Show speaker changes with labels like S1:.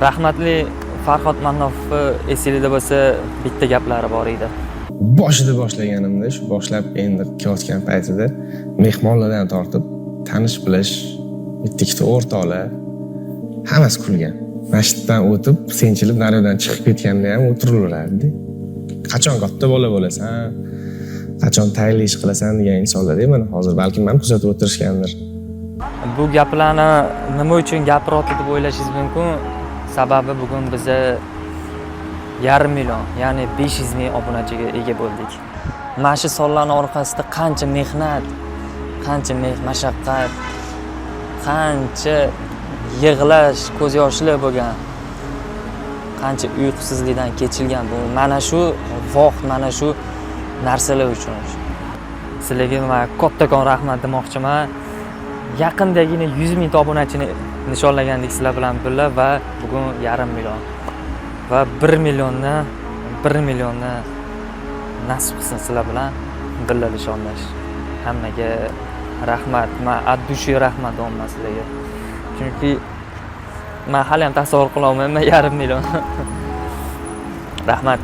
S1: Rahmatli Farhod Mannopovni esingizda bo'lsa, bitta gaplari bor edi.
S2: Boshida boshlaganimda, shu boshlab endi kelayotgan paytida mehmonlardan tortib tanish bilish, bitta ikkita o'rtoqlar, hammasi kulgan. Masjiddan o'tib, senchilib nariyoqdan chiqib ketganda ham o'tiraverardi. Qachon katta bola bo'lasan, qachon tayinli ish qilasan degan insonlar mana hozir balkim mani kuzatib o'tirishgandir.
S1: Bu gaplarni nima uchun gapiryapti deb o'ylashingiz mumkin. Sababi bugun biza 500 000, ya'ni 500 000 obunachiga ega bo'ldik. Mana shu sonlarni orqasida qancha mehnat, qancha mashaqqat, qancha yig'lash, ko'z yoshlar bo'lgan, qancha uyqusizlikdan kechilgan, bu mana shu vaqt, mana shu narsalar uchun. Sizlarga man kattakon rahmat demoqchiman. Yaqindagina 100 mingta obunachini nishonlagandik sizlar bilan birga va bugun 500 000 va 1 millionni, 1 millionni nasib qilsin sizlar bilan birga nishonlash. Hammaga rahmat, man от души rahmat deyapman sizlarga, chunki man hali ham tasavvur qilolmayman 500 000. Rahmat.